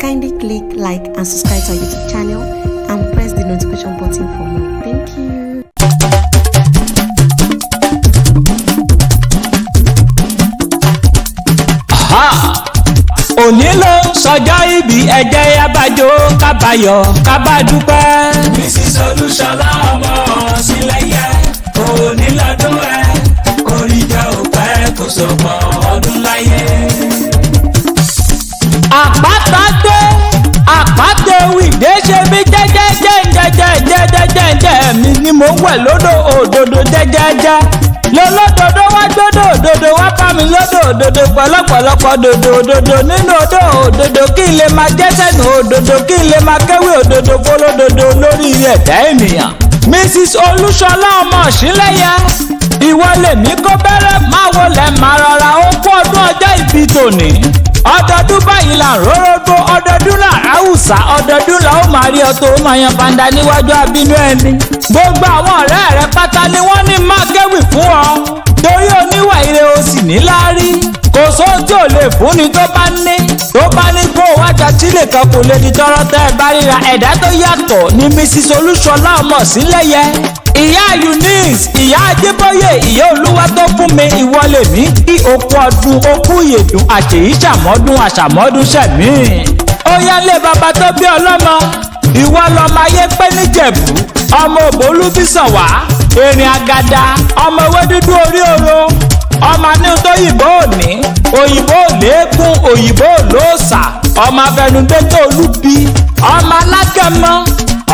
Kindly click like and subscribe to our YouTube channel and press the notification button for more. Thank you. Òní ló ń sọjọ́ ìbí, ẹ̀jẹ̀ abájọ kábàyọ̀ kábàdúpẹ́. Mrs. Olúṣọlá ọmọ Sílẹ̀yẹ, òní lọ́dún ẹ, oríjà òpẹ́ kò sọ̀pọ̀ ọdún láyé. Àpáta dé, àpáta ewì dé, ṣe mí jẹ́jẹ́jẹ́ jẹ́jẹ́jẹ́jẹ́jẹ́ mi ni mò ń wẹ̀ lódò òdòdó jẹ́jẹ́jẹ́ lọ́lọ́dọ̀dọ̀ wá gbọ́dọ̀ òdòdó wá bá mi lọ́dọ̀ òdòdó pọ̀lọ́pọ̀lọpọ̀ dòdò òdòdó nínú odò òdòdó, kí n lè máa jẹ́sẹ̀nù òdòdó, kí n lè máa kéwì òdòdó fọlọ́dọ̀dọ̀ lórí ẹ̀dá ènìyàn. Mrs. Olúṣọlá ọmọ Sílẹ̀yẹ, ìwọ lèmi kó bẹ̀rẹ̀, máa wọlé máa rọra, ó kú ọdún ọjọ́ ìbí tòní. Ọdọọdún báyìí là ń rórógbó, ọdọọdún là ráwùsà, ọdọọdún là ó máa rí ọ tó máa yan fanda níwájú abínú ẹni. Gbogbo àwọn ọ̀rẹ́ rẹ pátá ni wọ́n ní máa kéwì fún ọ, torí oníwà ire o sì ní láárí. Kò sóhun tí ò lè fúnni tó bá ní, tó bá ní kó o wájà sílè kan, kò lè di tọrọ tẹ́ ẹ bá ríra. Ẹ̀dá tó yàtọ̀ ni Mrs. Olúṣọlá ọmọ Sílẹ̀yẹ, ìyá Eunice, ìyá Adébóyè, ìyá olúwa tó fún mi. Ìwọ lèmi kí okú ọdún, okú ìyèdùn, àṣèyí ṣàmọ́dún, àṣàmọ́dún ṣẹ̀mí. Ó yá lé bàbá tó bí ọlọ́mọ, ìwọ lọmọ ayé pé níjẹ̀bú, ọmọ òbólúbísàn wá erin agada, ọmọ ewé dúdú orí oro, ọmọ ní tó yìnbó òní, òyìnbó òlékún, òyìnbó òlóòsà, ọmọ afẹnudẹ́tọ̀ olúbi, ọmọ alágẹmọ,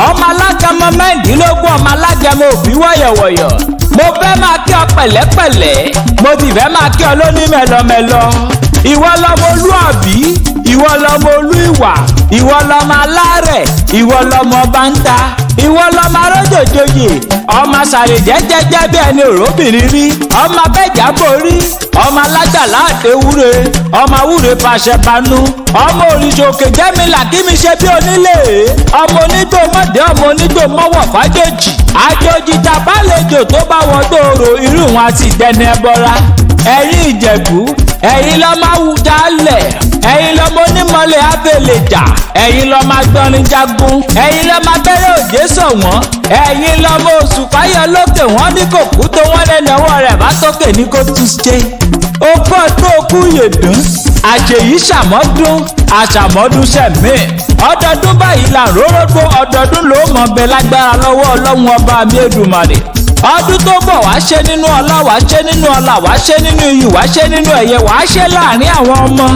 ọmọ alágẹmọ 16, ọmọ alágẹmọ òbí wọ̀yọ̀wọ̀yọ̀. Mo fẹ́ máa kí ọ pẹ̀lẹ́pẹ̀lẹ́, mo sì fẹ́ máa kí ọ lóní mẹ́lọmẹ́lọ. Ìwọ lọmọ olú àbí, ìwọ lọmọ olú ìwà, ìwọ lọmọ alárẹ̀, ìwọ lọmọ báńtà, ìwọ lọmọ arójòjòyè, ọmọ sàrè jẹ́jẹ́jẹ́ bí ẹni òróbìnrin rí, ọmọ abẹ́jà borí, ọmọ alágbàlá àtẹwúre, ọmọ awúre pàṣẹ banú, ọmọ òrìṣà òkè jẹ́milà kí mi ṣe bí onílé, ọmọ onígbò mọ̀dé, ọmọ onígbò mọ́wọ̀ fàjèjì, àjòjì tàbálejò tó bá wọ gbòòrò, irú wọn a sì dẹni ẹbọra. Ẹ̀yin Ìjẹ̀bú, ẹ̀yin lọ́ máa wù jálẹ̀, ẹ̀yin lọ́mọ onímọ̀lẹ̀ abẹ́lẹ̀jà, ẹ̀yin lọ́ máa gbọ́nrin jagun, ẹ̀yin lọ́ máa bẹ̀rẹ̀ òjé sọ̀wọ́n, ẹ̀yin lọ́mọ oṣù fáyọ̀ lókè, wọ́n ní kò kú tó wọ́n lẹ́nu ọwọ́ rẹ̀ bá sókè ní kó tún ṣe. Ogún ọdún, okú yèdùn, àṣèyí ṣàmọ́dún, àṣàmọ́dún ṣẹ̀mí. Ọdọọdún báyìí là ń rórógbó, ọdọọdún ló mọ̀ bẹ lágbára lọ́wọ́ Ọlọ́run ọba mi Èdùmàrè. Ọdún tó bọ̀, wá ṣe nínú ọlá, wá ṣe nínú ọlá, wá ṣe nínú iyì, wá ṣe nínú ẹ̀yẹ, wá ṣe láàrin àwọn ọmọ.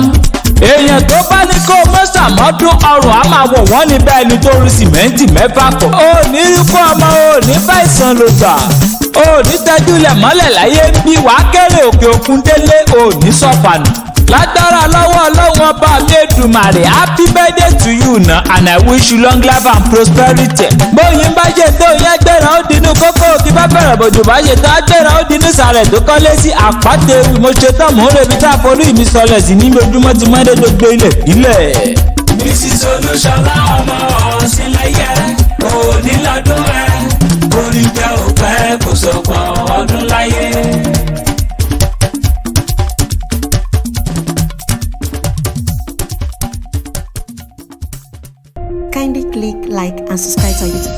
Èèyàn tó bá ní kó mọ́sàmọ́dún, ọrùn á máa wọ̀ wọ́n níbẹ̀ ẹni tó rí sìmẹ́ǹtì 6 pọ̀. Ó ní ikú ọmọ, ò ní fàìsàn ló gbà, ò ní tẹ́júlẹ̀ mọ́lẹ̀ láyé ń bí, wàá kéré òkè òkun délé, ò ní sọ̀fànù lágbára lọ́wọ́ Ọlọ́run ọba mi Èdùmàrè. Happy birthday to you na, and I wish you long life and prosperity. Bóyin bá ṣe tó yẹn gbéra, ó dinú kókó kí bá bẹ̀rẹ̀, bòjò bá ṣe tó gbéra, ó dinú sàrẹ̀ tó kọ́lé sí àpáta ewu. Mo ṣe tán, mò ń rebi tá a forí mi sọlẹ̀ sí ní ojúmọ́ ti mọ́dé gbogbo ilẹ̀ ìlẹ̀. Mrs. Olúṣọlá ọmọ Sílẹ̀yẹ, òní lọ́dún ẹ, oríjà òpẹ́ kò sọ̀pọ̀ ọdún láyé. Kindly click like and subscribe to our YouTube